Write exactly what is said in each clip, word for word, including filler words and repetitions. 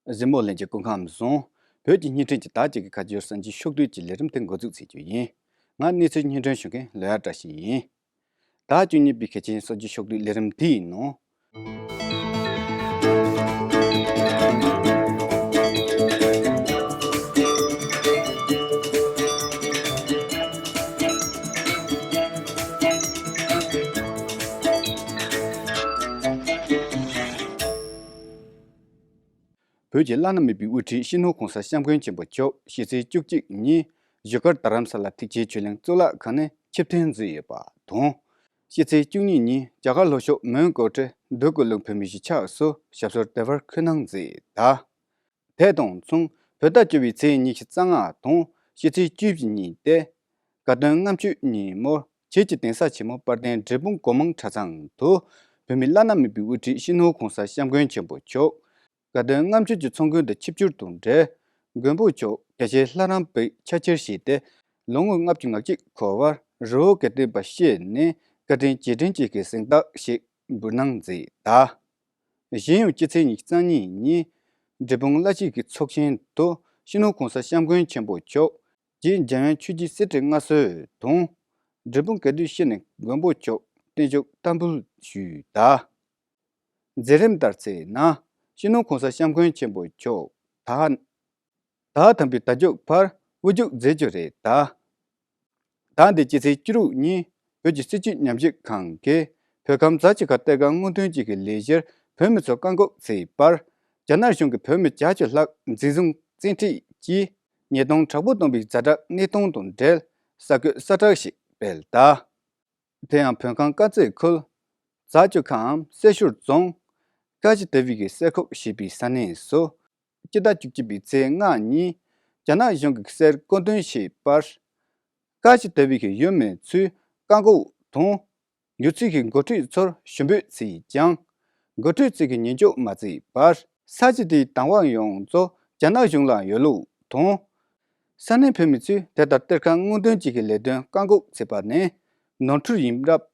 གཟིགས་མོ་ལྷན་རྒྱས་སྐུ་ཁམས་བཟང་། བོད་ཀྱི་བརྙན་འཕྲིན་གྱི་ད་ཅིག་གི་ཁ་སྦྱོར་གསར་འགྱུར་ཕྱོགས་བསྡུས་ཀྱི་ལས་རིམ་དེ་འགོ་འཛུགས་བྱེད་རྒྱུ་ཡིན། ང་གནས་ཚུལ་སྙན་སྒྲོན་ཞུ་མཁན་ལོ་ཡ་བཀྲ་ཤིས་ཡིན། ད་བཅུ་གཉིས་པའི་ཁ་ཆེན་གསར་འགྱུར་ཕྱོགས་བསྡུས་ལས་རིམ་འདིའི་ནང་། བོད་ཀྱི་བླ་ན་མེད་པའི་དབུ་ཁྲིད་སྤྱི་ནོར་༸གོང་ས་༸སྐྱབས་མགོན་ཆེན་པོ་མཆོག་ཕྱི་ཚེས་བཅུ་གཅིག་ཉིན་བཞུགས་སྒར་རྡ་རམ་ས་ལ་ཐེག་ཆེན་ཆོས་གླིང་གཙུག་ལག་ཁང་ནས་ཆིབས་ཐེངས་མཛད་ཡོད་པ་དང་། ཕྱི་ཚེས་བཅུ་གཉིས་ཉིན་རྒྱ་གར་ལྷོ་ཕྱོགས་མོན་གྷོ་ཁྲོད་འདོད་དགུ་གླིང་བོད་མིའི་གཞིས་ཆགས་སུ་ཞབས་སོར་བདེ་བར་འཁོད་གནང་མཛད་གདའ། དེ་དང་མཚུངས་བོད་ཟླ་བཅུ་པའི་ཚེས་ཉི་ཤུ་རྩ་ལྔ་དང་ཕྱི་ཚེས་བཅུ་བཞི་ཉིན་ཏེ། དགའ་སྟོན་ལྔ་མཆོད་ཉིན་མོར་བྱེས་ཀྱི་གདན་ས་ཆེན་མོ་དཔལ་ལྡན་འབྲས་སྤུངས་སྒོ་མང་གྲྭ་ཚང་དུ་བོད་མིའི་བླ་ན་མེད་པའི་དབུ་ཁྲིད་སྤྱི་ནོར་༸གོང་ས་༸སྐྱབས་མགོན་ཆེན་པོ་མཆོག་དགའ་སྟོན་ལྔ་མཆོད་ཀྱི་ཚོགས་མགོན་དུ་ཆིབས་བསྒྱུར་དང་འབྲེལ། མགོན་པོ་མཆོག་རྒྱལ་སྤྱིའི་ལྷ་རམས་པའི་ཕྱག་འཁྱེར་བཞེས་ཏེ། ལོ་ངོ་ལྔ་བཅུ་ང་གཅིག་འཁོར་བར་རི་བོ་དགེ་ལྡན་པ་བཤད་ནས་བཀའ་དྲིན་རྗེས་དྲན་བཅས་ཀྱི་གཟེངས་རྟགས་ཤིག་འབུལ་གནང་མཛད་གདའ། གཞན་ཡང་སྤྱི་ཚེས་ཉི་ཤུ་རྩ་གཉིས་ཉིན་འབྲས་སྤུངས་བླ་སྤྱི་གི་ཚོགས་ཆེན་དུ་སྤྱི་ནོར་༸གོང་ས་༸སྐྱབས་མགོན་ཆེན་པོ་མཆོག་རྗེ་འཇམ་དབྱངས་ཆོས་ཀྱི་གསེར་ཁྲི་མངའ་གསོལ་དང་། འབྲས་སྤུངས་དགེ་ལྡན་ཤེས་ནས་མགོན་པོ་མཆོག་བརྟན་བཞུགས་བསྟར་འབུལ་ཞུས་གདའ། མཛད་རིམ་ལྟར་ཚེས་ནང་སྤྱི་ནོར་༸གོང་ས་༸སྐྱབས་མགོན་ཆེན་པོ་མཆོག་ད་ད་དམ་པའི་ད་མཇུག་བར་དབུ་བརྒྱུད་མཛད་རྒྱུ་རེད་གདའ། ད་འདི་སྤྱི་ཚེས་བཅུ་དྲུག་ཉིན་བོད་ཀྱི་སྲིད་བྱུས་ཉམས་ཞིབ་ཁང་གིས་བོད་ཁམས་རྫ་ཆུ་ཁ་གཏེར་ཁ་སྔོག་འདོན་བཅས་ཀྱི་ལས་གཞིར་བོད་མི་ཚོ་བཀག་འགོག་བྱས་པར། རྒྱ་ནག་གཞུང་གིས་བོད་མི་བརྒྱད་ཅུ་ལྷག་འཛིན་བཟུང་བཙན་ཁྲིད་ཀྱིས་ཉེས་རྡུང་དྲག་པོ་བཏང་བའི་ཛ་དྲག་གནས་སྟངས་དང་འབྲེལ་གསར་འགོད་གསལ་བསྒྲགས་ཤིག་སྤེལ་གདའ། དེ་ཡང་བོད་ཁམས་དཀར་མཛེས་ཁུལ་རྫ་ཆུ་ཁའམ་སེར་ཤུལ་རྫོང་ཀ་ཅི་དེ་བི་གི་སེར་ཁོག་ཞེས་པའི་ས་གནས་སུ། སྤྱི་ཟླ་བཅུ་གཅིག་པའི་ཚེས་ལྔ་ཉིན་རྒྱ་ནག་གཞུང་གིས་གསེར་བཀོད་འདོན་བྱས་པར། ཀ་ཅི་དེ་བི་གི་ཡུལ་མི་ཚོས་བཀག་འགོག་དང་། ཡུལ་ཚོའི་གི་འགོ་ཁྲིད་ཚོར་ཞུ་འབོད་བྱས་ཀྱང་། འགོ་ཁྲིད་ཚོས་ཀྱི་ཉན་འཇོག་མ་བྱས་པར། ས་ཆ་དེའི་བདག་དབང་ཡོངས་རྫོགས་རྒྱ་ནག་གཞུང་ལ་ཡོད་ལུགས་དང་། ས་གནས་བོད་མི་ཚོས་དེ་ལྟར་གཏེར་ཁ་སྔོག་འདོན་བཅས་ཀྱི་ལས་དོན་བཀག་འགོག་བྱས་པ་ནི་ནོར་འཁྲུལ་ཡིན་རབས།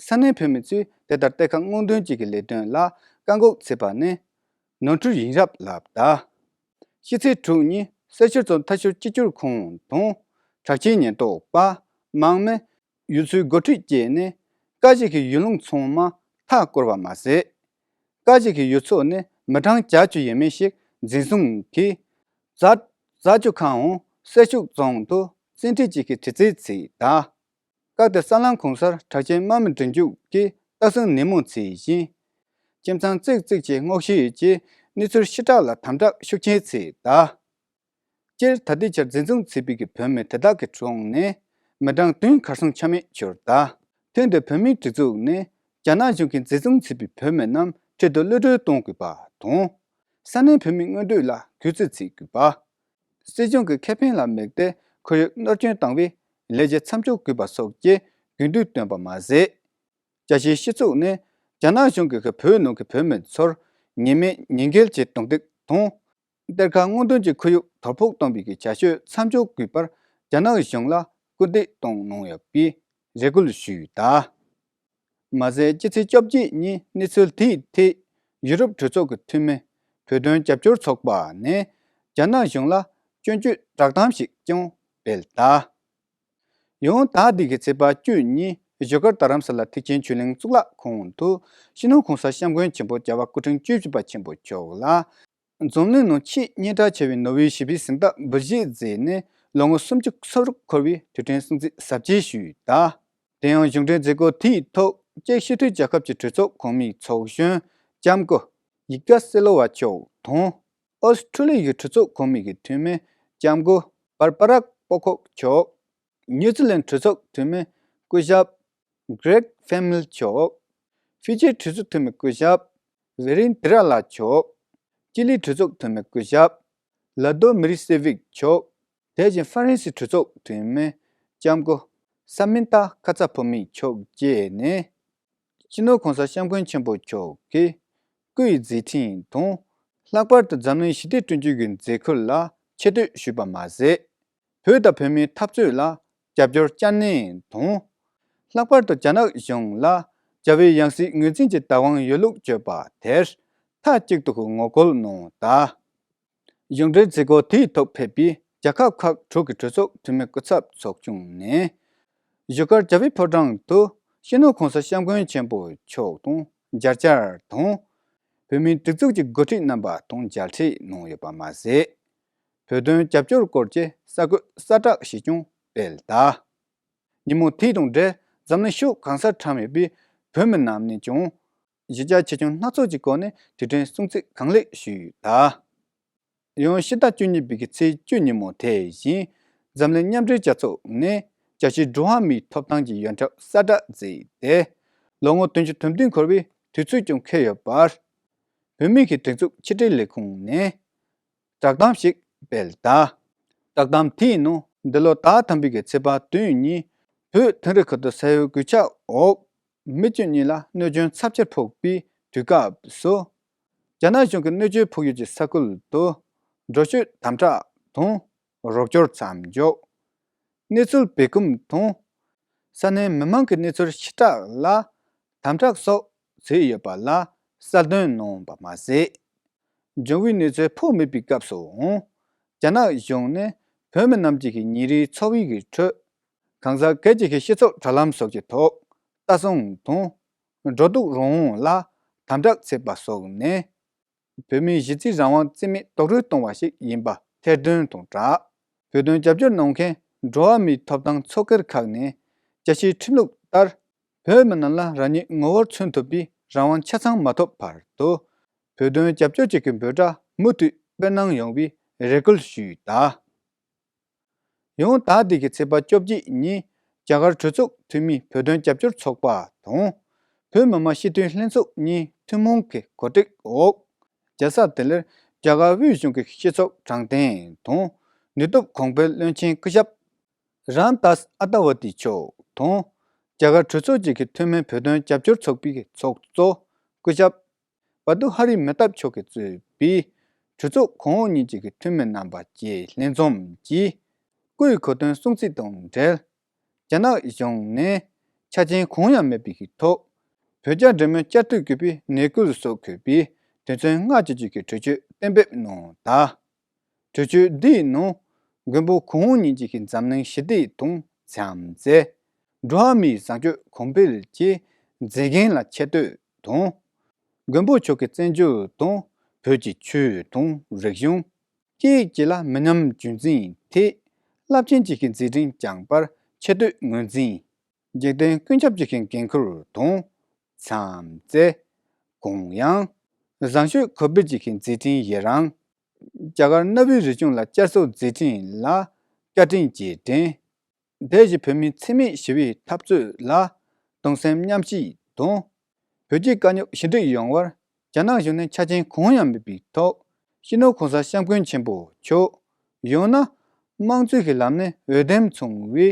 ས་གནས་བོད་མི་ཚོས་དེ་ལྟར་གཏེར་ཁ་སྔོག་འདོན་བཅས་ཀྱི་ལས་དོན་ལ་བཀག་འགོག་བྱས་པ་ནི་ནོར་འཁྲུལ་ཡིན་རབས་ལབ་གདའ། ཕྱི་ཚེས་དྲུག་ཉིན་སེར་ཤུལ་རྫོང་མཐའ་སྐྱོལ་སྤྱི་སྤྱོད་ཁང་དང་གྲགས་ཅན་ཉེན་རྟོག་པ། དམག་མི། ཡུལ་ཚོའི་འགོ་ཁྲིད་བཅས་ནས་ཀ་ཅི་གི་ཡུལ་ལུང་ཚང་མ་མཐའ་བསྐོར་བ་མ་ཟད། ཀ་ཅི་གི་ཡུལ་ཚོ་ནས་མི་གྲངས་བརྒྱད་ཅུ་ཡས་མས་ཤིག་འཛིན་བཟུང་གིས་རྫ་རྫ་ཆུ་ཁའམ་སེར་ཤུལ་རྫོང་དུ་བཙན་ཁྲིད་བཅས་ཀྱི་དྲི་རྩད་བྱས་གདའ། སྐབས་དེར་གསར་ལམ་གང་སར་གྲགས་ཅན་དམག་མི་སྒྲིག་འཇུག་གིས་སྟག་སེང་ནན་མོ་བྱས་ཤིང་། ཁྱིམ་ཚང་གཅིག་གཅིག་གི་སྔོག་བཤེར་གྱིས་གནས་ཚུལ་ཞེ་དྲག་ལ་དམ་དྲག་ཤུགས་ཆེན་བྱས་གདའ། སྤྱིར་ད་ལྟའི་ཆར་འཛིན་བཟུང་བྱས་པའི་གི་བོད་མི་དེ་དག་གི་གྲས་ནས་མི་གྲངས་བདུན་གར་སོང་ཆ་མེད་གྱུར་གདའ། ཐེངས་འདིར་བོད་མིའི་སྒྲིག་འཛུགས་ནས་རྒྱ་ནག་གཞུང་གིས་འཛིན་བཟུང་བྱས་པའི་བོད་མི་རྣམས་འཕྲལ་དུ་གློད་གྲོལ་གཏོང་དགོས་པ་དང་། ས་གནས་བོད་མིའི་མངོན་འདོད་ལ་གུས་བརྩི་བྱེད་དགོས་པ། སྲིད་གཞུང་གི་ཁེ་ཕན་ལ་དམིགས་ཏེ་ཁོར་ཡུག་གནོད་སྐྱོན་བཏང་བའི་ལས་གཞི་མཚམས་འཇོག་དགོས་པ་སོགས་ཀྱི་དགོས་འདུན་བཏོན་པ་མ་ཟད། རྒྱལ་སྤྱིའི་སྤྱི་ཚོགས་ནས་རྒྱ་ནག་གཞུང་གིས་བོད་ནང་གི་བོད་མི་ཚོར་ཉེས་མེད་ཉེས་འགེལ་གྱི་རྡུང་རྡེག་དང་། གཏེར་ཁ་སྔོག་འདོན་གྱི་ཁོར་ཡུག་དོ་ཕོག་གཏོང་བའི་བྱ་སྤྱོད་མཚམས་འཇོག་དགོས་པར་རྒྱ་ནག་གཞུང་ལ་སྐུལ་འདེད་བཏང་གནང་ཡོད་པའི་རེ་སྐུལ་ཞུས་གདའ། མ་ཟད་སྤྱི་ཚེས་བཅོ་བརྒྱད་ཉིན་གནས་ཚུལ་དེའི་ཐད་ཡུ་རོབ་གྲོས་ཚོགས་ཀྱི་འཐུས་མི་བོད་དོན་རྒྱབ་སྐྱོར་ཚོགས་པ་ནས་རྒྱ་ནག་གཞུང་ལ་སྐྱོན་བརྗོད་བསྒྲགས་གཏམ་ཞིག་ཀྱང་སྤེལ་གདའ། ཡང་ཟླ་འདི་གི་ཚེས་པ་བཅུ་ཉིན་བཞུགས་སྒར་རྡ་རམ་ས་ལ་ཐེག་ཆེན་ཆོས་གླིང་གཙུག་ལག་ཁང་དུ་སྤྱི་ནོར་༸གོང་ས་༸སྐྱབས་མགོན་ཆེན་པོ་རྒྱལ་བ་སྐུ་ཕྲེང་བཅུ་བཞི་པ་ཆེན་པོ་མཆོག་ལ། འཛམ་གླིང་ནང་ཆེས་སྙན་གྲགས་ཆེ་བའི་ནོ་བེལ་ཞི་བདེའི་གཟེངས་རྟགས་འབུལ་བཞེས་མཛད་ནས་ལོ་ངོ་སུམ་ཅུ་སོ་དྲུག་འཁོར་བའི་དུས་དྲན་སྲུང་བརྩི་གཟབ་རྒྱས་ཞུས་གདའ། དེ་ཡང་གཞུང་འབྲེལ་མཛད་སྒོ་དེའི་ཐོག་ཅེཀ་ཤེས་རིག་རྒྱལ་ཁབ་ཀྱི་གྲོས་ཚོགས་གོང་མའི་ཚོགས་གཞོན་ལྕམ་སྐུ་ཡི་ཀ་སེ་ལོ་ཝ་མཆོག་དང་། ཨོ་སི་ཁྲུ་ལི་ཡའི་གྲོས་ཚོགས་གོང་མའི་གི་འཐུས་མི་ལྕམ་སྐུ་བར་པ་རག་པོ་ཁོག་མཆོག་ཉུ་ཛི་ལན་གྲོས་ཚོགས་འཐུས་མི་སྐུ་ཞབས་གྷི་རེག་ཕེ་མིལ་མཆོག་ཧྥི་ཇི་གྲོས་ཚོགས་འཐུས་མི་སྐུ་ཞབས་ཝེ་རིན་དི་ར་ལ་མཆོག་ཅི་ལི་གྲོས་ཚོགས་འཐུས་མི་སྐུ་ཞབས་ལ་དོ་མི་རི་སེ་ཝིག་མཆོག་དེ་བཞིན་ཧྥ་རན་སིའི་གྲོས་ཚོགས་འཐུས་མི་ལྕམ་སྐུ་ས་མིན་ཏ་ཁ་ཚ་བུ་མིག་མཆོག་བཅས་ནས། སྤྱི་ནོར་༸གོང་ས་༸སྐྱབས་མགོན་ཆེན་པོ་མཆོག་གི་སྐུའི་མཛད་འཕྲིན་དང་། ལྷག་པར་དུ་འཛམ་གླིང་ཞི་བདེ་བསྐྲུན་རྒྱུ་གི་མཛད་ཁུར་ལ་ཆེ་བསྟོད་ཞུས་པ་མ་ཟད། བོད་དང་བོད་མིའི་འཐབ་རྩོད་ལ་རྒྱབ་སྐྱོར་བསྐྱར་ནན་དང་། ལྷག་པར་དུ་རྒྱ་ནག་གཞུང་ལ་རྒྱལ་བའི་ཡང་སྲིད་ངོས་འཛིན་གྱི་བདག་དབང་ཡོད་ལུགས་བརྗོད་པ་དེར་མཐའ་གཅིག་ཏུ་ངོ་རྒོལ་གནང་གདའ། གཞུང་འབྲེལ་མཛད་སྒོ་དེའི་ཐོག་ཕེབས་པའི་རྒྱལ་ཁབ་ཁག་དྲུག་གི་གྲོས་ཚོགས་འཐུས་མི་སྐུ་ཚབ་ཚོགས་ཆུང་ནས། བཞུགས་སྒར་རྒྱལ་བའི་ཕོ་བྲང་དུ་སྤྱི་ནོར་༸གོང་ས་༸སྐྱབས་མགོན་ཆེན་པོ་མཆོག་དང་མཇལ་བཅར་དང་། བོད་མིའི་སྒྲིག་འཛུགས་ཀྱི་འགོ་ཁྲིད་རྣམ་པ་དང་མཇལ་འཕྲད་གནང་ཡོད་པ་མ་ཟད། བོད་དོན་རྒྱབ་སྐྱོར་སྐོར་གྱི་གསར་འགོད་གསལ་བསྒྲགས་ཤིག་ཀྱང་སྤེལ་གདའ། ཉིན་མོ་དེ་དང་འབྲེལ་འཛམ་གླིང་ཕྱོགས་གང་སར་འཁྲམ་ཡོད་པའི་བོད་མི་རྣམས་ནས་ཀྱང་། གཞིས་ཆགས་ཆེ་ཆུང་སྣ་ཚོགས་ཀྱི་སྐོར་ནས་དུས་དྲན་སྲུང་བརྩི་གང་ལེགས་ཞུས་ཡོད་ད། ཡང་ཕྱི་ཟླ་བཅུ་གཉིས་པའི་གི་ཚེས་བཅུ་ཉིན་མོ་དེ་བཞིན། འཛམ་གླིང་མཉམ་འབྲེལ་རྒྱལ་ཚོགས་ནས་རྒྱལ་སྤྱིའི་འགྲོ་བ་མིའི་ཐོབ་ཐང་གི་ཡོན་གྲངས་གསལ་བསྒྲགས་མཛད་དེ། ལོ་ངོ་བདུན་ཅུ་དོན་བདུན་འཁོར་བའི་དུས་ཚོད་ཀྱང་འཁེལ་ཡོད་པར། བོད་མིའི་གི་སྒྲིག་འཛུགས་ཕྱི་དྲིལ་ལས་ཁུངས་ནས་བསྒྲགས་གཏམ་ཞིག་སྤེལ་གདའ། བསྒྲགས་གཏམ་དེའི་ནང་། འདི་ལོ་ཟླ་དང་པོའི་གི་ཚེས་པ་བདུན་ཉིན། བོད་དིང་རི་ཁུལ་དུ་ས་ཡོམ་གོད་ཆག་འོག་མི་བཅུ་གཉིས་ལ་གནོད་སྐྱོན་ཚབས་ཆེར་ཕོག་པའི་དུས་སྐབས་སུ། རྒྱ་ནག་གཞུང་གིས་གནོད་སྐྱོན་ཕོག་ཡུལ་གྱི་ས་ཁུལ་དུ་འགྲོ་སྐྱོད་དམ་དྲག་དང་རོགས་སྐྱོར་མཚམས་འཇོག། གནས་ཚུལ་བེད་སྒོམ་དང་། ས་གནས་མི་མང་གི་གནས་ཚུལ་ཕྱིར་བསྒྲགས་ལ་དམ་དྲག་སོགས་བྱས་ཡོད་པ་ལ་གསལ་སྟོན་གནང་བ་མ་ཟད། འབྱུང་བའི་གནས་ཚུལ་ཕོག་མེད་པའི་སྐབས་སུའང་། རྒྱ་ནག་གཞུང་ནས་བོད་མི་རྣམས་ཀྱི་ཉིན་རེའི་འཚོ་བའི་གི་ཁྲོད། གང་ཟག་སྒེར་གྱི་གི་སྤྱི་ཚོགས་དྲ་ལམ་སོགས་ཀྱི་ཐོག་ལྟ་སྲུང་དང་། འགྲོ་འདུག་རང་དབང་ལ་དམ་དྲག་བྱས་པ་སོགས་ནས། བོད་མིའི་གཞི་རྩའི་རང་དབང་རྩིས་མེད་རྡོག་རོལ་གཏོང་བ་ཞིག་ཡིན་པ་ཐེར་འདོན་དང་སྦྲགས། བོད་དོན་རྒྱབ་སྐྱོར་གནང་མཁན་འགྲོ་བ་མིའི་ཐོབ་ཐང་ཚོགས་སྒེར་ཁག་ནས་རྒྱལ་སྤྱིའི་ཁྲིམས་ལུགས་ལྟར། བོད་མི་རྣམས་ལ་རང་ཉིད་ངོ་བོར་མཚོན་ཐུབ་པའི་རང་དབང་ཆ་ཚང་མ་ཐོབ་བར་དུ། བོད་དོན་རྒྱབ་སྐྱོར་བྱེད་ཀྱི་འབོད་སྒྲ་མུ་མཐུད་སྤེལ་གནང་ཡོང་བའི་རེ་སྐུལ་ཞུས་གདའ། ཡང་ཟླ་འདི་གི་ཚེས་པ་བཅོ་བརྒྱད་ཉིན། རྒྱ་གར་གྲོས་ཚོགས་འཐུས་མིའི་བོད་དོན་རྒྱབ་སྐྱོར་ཚོགས་པ་དང་། བོད་མི་མང་སྤྱི་འཐུས་ལྷན་ཚོགས་གཉིས་ཐུན་མོང་གི་གོ་སྒྲིག་འོག་རྒྱལ་ས་ལྡི་ལིར་རྒྱ་གར་དབུས་གཞུང་གི་སྤྱི་ཚོགས་དྲང་བདེན་དང་ནུས་སྟོབས་གོང་འཕེལ་བློན་ཆེན་སྐུ་ཞབས་རམ་དཱས་ཨ་ཏཱ་ཝ་ཏི་མཆོག་དང་། རྒྱ་གར་གྲོས་ཚོགས་ཀྱི་འཐུས་མི་བོད་དོན་རྒྱབ་སྐྱོར་ཚོགས་པའི་ཚོགས་གཙོ་སྐུ་ཞབས་བ་དུ་ཧ་རི་མེ་ཏབ་མཆོག་གིས་གཙོས་པའི་གྲོས་ཚོགས་གོང་འོག་གཉིས་ཀྱི་འཐུས་མི་རྣམ་པ་བཅས་ལྷན་འཛོམས་ཀྱིས། སྐུའི་གོ་སྟོན་སྲུང་བརྩི་དང་འབྲེལ། རྒྱ་ནག་གཞུང་ནས་ཆ་རྐྱེན་གང་ཡང་མེད་པའི་ཐོག་བོད་རྒྱ་འབྲེལ་མོལ་བསྐྱར་གཏོད་དགོས་པའི་གནས་སྐབས་སུ་འཁོད་པའི་དོན་ཚན་ལྔ་བཅུ་གཅིག་གི་གྲོས་ཆོད་གཏན་འབེབས་གནང་གདའ། གྲོས་ཆོད་འདིའི་ནང་། མགོན་པོ་གོང་འོག་གཉིས་ཀྱི་འཛམ་གླིང་ཞི་བདེ་དང་། བྱམས་བརྩེ། འགྲོ་བ་མིའི་བཟང་སྤྱོད་གོང་འཕེལ་གྱི་མཛད་འགན་ལ་ཆེ་བསྟོད་དང་། མགོན་པོ་མཆོག་གི་བཙན་བྱོལ་དང་བོད་ཀྱི་ཆོས་དང་རིག་གཞུང་། སྐད་ཡིག་བཅས་ལ་མི་ཉམས་རྒྱུན་འཛིན་ཐད་རླབས་ཆེན་གྱི་མཛད་འཕྲིན་བསྐྱངས་པར་ཆེ་བསྟོད་ངོས་འཛིན། འཇིག་རྟེན་ཀུན་ཁྱབ་ཀྱི་འགན་ཁུར་དང་། བྱམས་བརྩེ། གུ་ཡངས། བཟང་སྤྱོད་གོང་འཕེལ་གྱི་མཛད་འཕྲིན་ཡི་རང་། རྒྱ་གར་གནའ་བོའི་རིག་གཞུང་ལ་བསྐྱར་གསོ་མཛད་འཕྲིན་ལ་བསྐྱར་དྲིན་རྗེས་དྲན། དེ་བཞིན་བོད་མིའི་འཚེ་མེད་ཞི་བའི་འཐབ་རྩོད་ལ་གདུང་སེམས་མཉམ་སྐྱེད་དང་། བོད་རྒྱའི་དཀའ་རྙོག་ཞི་འགྲིག་ཡོང་བར་རྒྱ་ནག་གཞུང་ནས་ཆ་རྐྱེན་གང་ཡང་མེད་པའི་ཐོག་སྤྱི་ནོར་༸གོང་ས་༸སྐྱབས་མགོན་ཆེན་པོ་མཆོག་ཡང་ན་དམངས་གཙོའི་ལམ་ནས་འོས་འདེམས་བྱུང་བའི་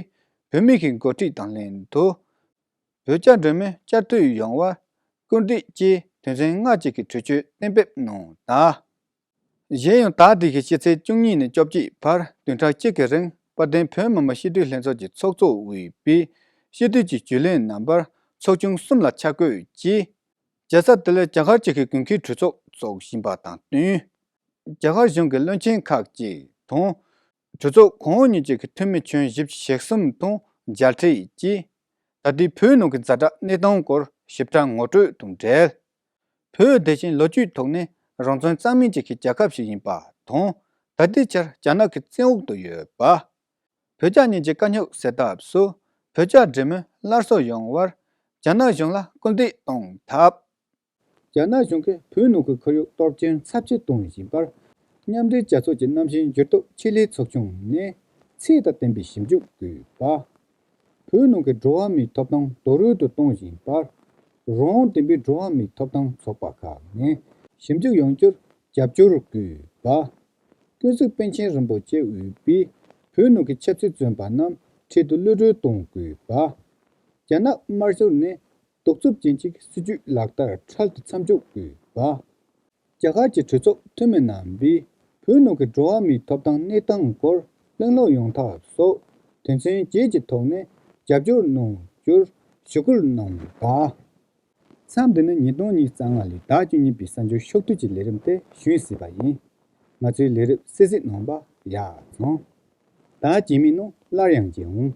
བོད་མིའི་འགོ་ཁྲིད་དང་ལྷན་དུ། བོད་རྒྱ་འབྲེལ་མོལ་བསྐྱར་གཏོད་ཡོང་བར་སྐུལ་འདེད་ཀྱི་དོན་ཚན་ལྔ་བཅུ་གཅིག་གི་གྲོས་ཆོད་གཏན་འབེབས་གནང་གདའ། གཞན་ཡང་ཟླ་འདི་གི་ཕྱི་ཚེས་བཅུ་གཉིས་ནས་བཅོ་བརྒྱད་བར་བདུན་ཕྲག་གཅིག་གི་རིང་དཔལ་ལྡན་བོད་མི་མང་སྤྱི་འཐུས་ལྷན་ཚོགས་ཀྱི་ཚོགས་གཙོ་དབུས་པའི་སྤྱི་འཐུས་ཀྱི་རྒྱུན་ལས་རྣམ་པར་ཚོགས་ཆུང་གསུམ་ལ་ཆ་བགོས་ཀྱིས། རྒྱལ་ས་ལྡི་ལིར་རྒྱ་གར་གཅིག་གི་དགུན་ཁའི་གྲོས་ཚོགས་འཚོགས་བཞིན་པ་དང་བསྟུན། རྒྱ་གར་གཞུང་གི་བློན་ཆེན་ཁག་ཅིག་དང་། གྲོས་ཚོགས་གོང་འོག་གཉིས་ཀྱི་འཐུས་མི་ཁྱོན་བཞི་བཅུ་ཞེ་གསུམ་དང་མཇལ་འཕྲད་ཀྱིས། ད་ལྟའི་བོད་ནང་གི་ཛ་དྲག་གནས་སྟངས་སྐོར་ཞིབ་ཕྲ་ངོ་སྤྲོད་དང་འབྲེལ། བོད་དེ་བཞིན་ལོ་རྒྱུས་ཐོག་ནས་རང་བཙན་གཙང་མའི་གཅིག་གི་རྒྱལ་ཁབ་ཞིག་ཡིན་པ་དང་། ད་ལྟའི་ཆར་རྒྱ་ནག་གི་བཙན་འོག་ཏུ་ཡོད་པ། བོད་རྒྱ་གཉིས་ཀྱི་དཀའ་རྙོག་སེལ་ཐབས་སུ་བོད་རྒྱ་འབྲེལ་མོལ་སླར་གསོ་ཡོང་བར་རྒྱ་ནག་གཞུང་ལ་སྐུལ་འདེད་གཏོང་ཐབས། རྒྱ་ནག་གཞུང་གིས་བོད་ནང་གི་ཁོར་ཡུག་གཏོར་སྐྱོན་ཚབས་ཆེ་གཏོང་བཞིན་པར། མཉམ་འབྲེལ་རྒྱལ་ཚོགས་ཀྱི་གནམ་གཤིས་འགྱུར་ལྡོག་ཆེད་ལས་ཚོགས་ཆུང་ནས་ཚད་དང་ལྡན་པའི་ཞིབ་འཇུག་དགོས་པ། བོད་ནང་གི་འགྲོ་བ་མིའི་ཐོབ་ཐང་རྡོག་རོལ་དུ་གཏོང་བཞིན་པར། རང་དབང་ལྡན་པའི་འགྲོ་བ་མིའི་ཐོབ་ཐང་ཚོགས་པ་ཁག་ནས་ཞིབ་འཇུག་ཡོང་རྒྱུར་རྒྱབ་སྐྱོར་དགོས་པ། ཀུན་གཟིགས་པཎ་ཆེན་རིན་པོ་ཆེ་དབུས་པའི་བོད་ནང་གི་ཆབ་སྲིད་བཙོན་པ་རྣམས་འཁྲིས་སུ་གློད་གྲོལ་གཏོང་དགོས་པ། རྒྱ་ནག་དམར་ཤོག་ནས་གདུག་རྩུབ་ཅན་གྱི་སྲིད་བྱུས་ལག་བསྟར་འཕྲལ་དུ་མཚམས་འཇོག་དགོས་པ། རྒྱ་གར་གྱི་གྲོས་ཚོགས་འཐུས་མི་རྣམ་པས་བོད་ནང་གི་འགྲོ་བ་མིའི་ཐོབ་ཐང་གནས་སྟངས་སྐོར་གླེང་སློང་ཡོང་ཐབས་སོགས་དོན་ཚན་བརྒྱད་ཀྱི་ཐོག་ནས་རྒྱབ་སྐྱོར་གནང་རྒྱུར་ཞུ་སྐུལ་གནང་གདའ། མཚམས་འདི་ནས་ཉིས་སྟོང་ཉི་ཤུ་རྩ་ལྔ་ལོའི་ཟླ་བཅུ་གཉིས་པའི་གསར་འགྱུར་ཕྱོགས་བསྡུས་ཀྱི་ལས་རིམ་དེ་ཞུས་ཟིན་པ་ཡིན། ང་ཚོའི་ལས་རབས་སད་སེར་ནང་པ་ཡག་སོང་། ད་སྐྱེ་མེད་ནོ་སླར་ཡང་སྐྱེ་འོང་